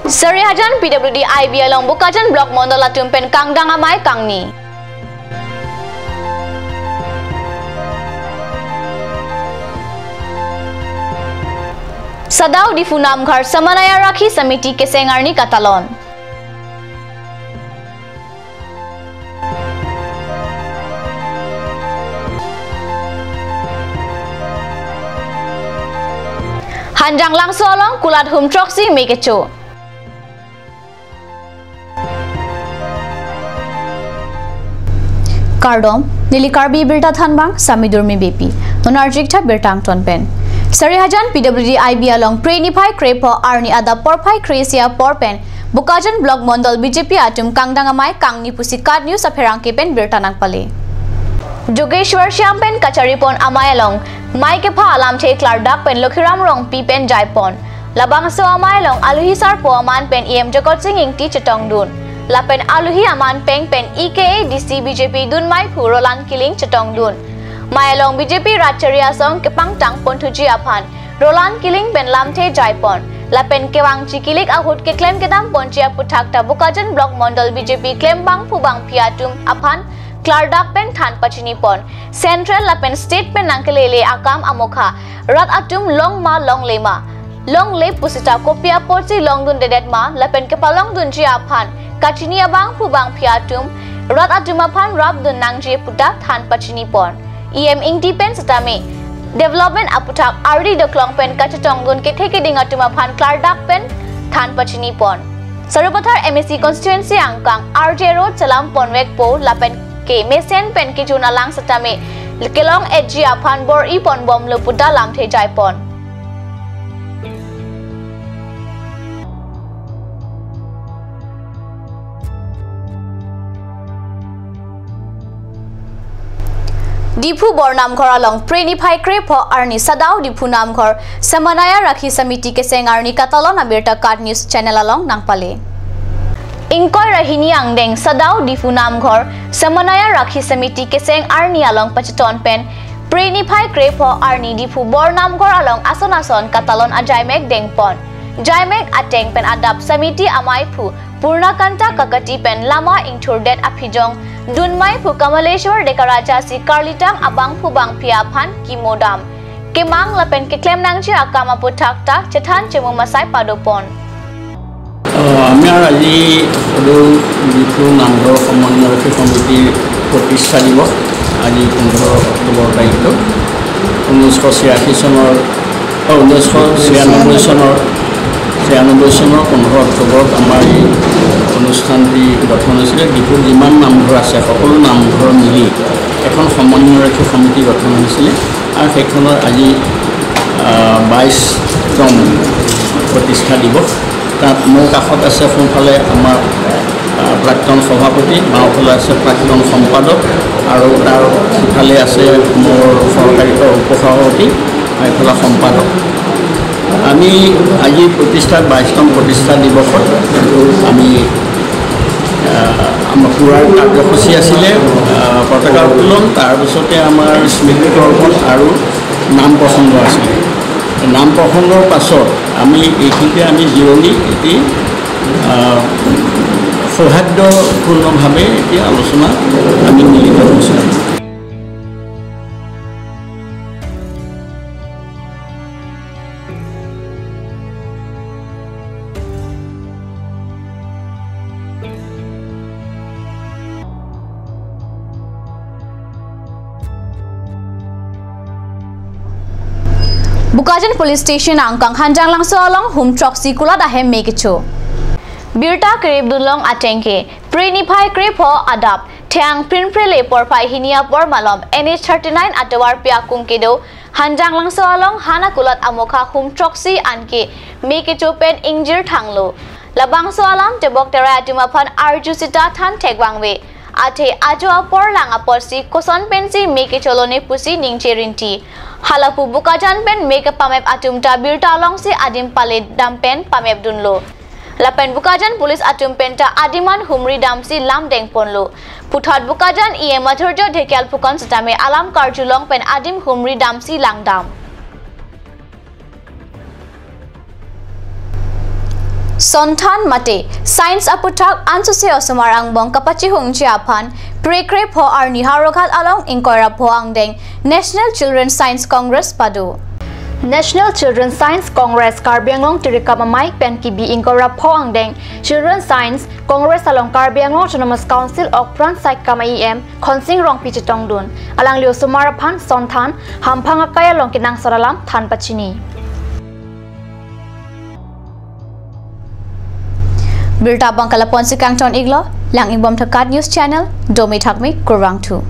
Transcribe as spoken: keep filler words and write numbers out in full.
Sarihajan P W D I B along Bokajan Block Mondol atum pen kangdang amei kangni. Sadao Diphu Namghar Samanaya Rakhi Samiti keseng arni katalon. Hanjanglangso along kulat hum throksi mei kecho. Kardom, neli Karbi Birta thanbang, Sami Durmi Beypi. Non arjik tha birta angton pen. Sarihajan P W D I B along Phre niphai krepho arni adap porphai kre-isi apor pen Bokajan Block Mondol B J P atum kangdang amei kangni pusi KAT News apherangke pen birta nangpale. Jogeshwar Shyam pen kacharipon amei along mei kepha alamthe klardak pen Lokhiram Rongpi pen jaipon. Labangso amei along alohi sarpo aman pen E M Jagat Sing Engti chetongdun. Lapen alohi aman peng pen E K A D C B J P dunmeiphu Roland Killing chetongdun. Mei along B J P Ratchari Asong kepangtang ponthuji aphan Roland Killing pen lamthe jaipon. Lapen kevang chikilik ahut keklem kedam ponji aputhak ta Bokajan Block Mondol B J P klembangphu bangphi atum aphan klardak pen than pachinipon. Central lapen state pen nangkelele akam amokha rat atum long ma longle ma, longle pusita kopi apotsi longdundedet ma lapen kepalongdunji aphan kachini abangphu bangphi atum rat atum aphan rapdun nangji puta than pachinipon. E M Engti pen setame development aputhak ardi doklong pen kachetongdun kethe keding atum aphan klardak pen than pachinipon. Sarupathar M A C constituency angkang R J Road chelam ponvekpo lapen ke mesen pen kejun alang setame kelong-etji aphan bor-i ponbomlo puta lamthe jaipon. Diphu Bornamghor along Phre niphai krepho arni Sadao Diphu Namghor Samanaya Rakhi Samiti keseng arni katalon abirta KAT News channel along nangpale. Ingkoi ra hini angdeng Sadao Diphu Namghor Samanaya Rakhi Samiti keseng arni along pacheton pen Phre niphai krepho arni Diphu Bornamghor along ason ason katalon ajaimek dengpon. Jaimek ateng pen adap samiti ameiphu Purnakanta Kakati pen lama ingthurdet aphijong dunmeiphu Kamaleshwar Dekaraja si karlitang abangphu bangphi aphan kimo dam. Kemang lapen keklem nangji akam aputhak ta chethan chemu masai padopon. আহ, আমাৰ আজি সদৌ ডিফু নামঘৰ সমন্বয় সমিতিৰ প্ৰতিষ্ঠা দিৱস, আজি পোন্ধৰ অক্টোবৰ তাৰিখটো। ঊনৈছশ ছিয়াশী চনৰ, অ, ঊনৈছশ ছিয়ানব্বৈ চনৰ, ছিয়ানব্বৈ চনৰ পোন্ধৰ অক্টোবৰত আমাৰ এই অনুষ্ঠানটি গঠন হৈছিলে। ডিফুৰ যিমান নামঘৰ আছে, সকলো নামঘৰ মিলি এখন সমন্বয়ৰক্ষী সমিতি গঠন হৈছিলে আৰু সেইখনৰ আজি, আহ, বাইছতম প্ৰতিষ্ঠা দিৱস। তাত মোৰ কাষত আছে সোঁফালে আমাৰ, আহ, প্ৰাক্তন সভাপতি, বাওঁফালে আছে প্ৰাক্তন সম্পাদক আৰু তাৰ সিফালে আছে মোৰ সহকাৰী, অ, উপসভাপতি, আৰু এইফালে সম্পাদক। আমি আজি প্ৰতিষ্ঠা, বাইছতম প্ৰতিষ্ঠা দিৱসত আমি, আহ, আমাৰ পুৱাৰ কাৰ্যসূচী আছিলে, আহ, পতাকা উত্তোলন, তাৰপিছতে আমাৰ স্মৃতি তৰ্পণ আৰু নাম প্ৰসংগ আছিলে। নাম প্ৰসংগৰ পাছত আমি এইখিনিতে আমি জিৰণি এটি, আহ, সৌহাৰ্দ্যপূৰ্ণভাৱে এটি আলোচনা আমি মিলিত হৈছিলোঁ। Bokajan Police Station angkang Hanjanglangso along hum throksi kulat ahem mei kecho. Birta kerip dunlong atengke, Phre niphai krepho adap, thang Phre phre le porphai hini apor malom, N H thirty-nine atovar pi akung kedo, Hanjanglangso along hana kulat amokha hum throksi anke mei kecho pen ingjir thanglo. Labangso alam tebok terai atum aphan arju sita than thekvangve. Athe ajo apor lang apotsi koson pensi mei kecholone pusi ningje rinti. Halapu Bokajan pen mei kepamep atum ta birta alongsi adim pale dam pen pamep dunlo. Lapen Bokajan police atum penta adim an humri damsi lam dengponlo. Puthot Bokajan E M Mathurjo Dhekial pukon setame alam karjulong pen adim humri damsi langdam. Sonthan mate science aputhak ansose osomar angbong kapachihungji aphan Prekre pho arni Howraghat along ingkoi ra pho angdeng National Children Science Congress pado. National Children Science Congress Karbi Anglong Tirikam Amei pen kibi ingkoi ra pho angdeng Children Science Congress along Karbi Anglong Autonomous Council okpran saitkam a-E M Khonsing Rongpi chetongdun. Alangli osomar aphan Sonthan hamphang akai along kenangsot alam than pachini. Birta abang ke lapu-an si kangton iklo, lang ingbom thakat news channel, domi thakmi kurvangthu.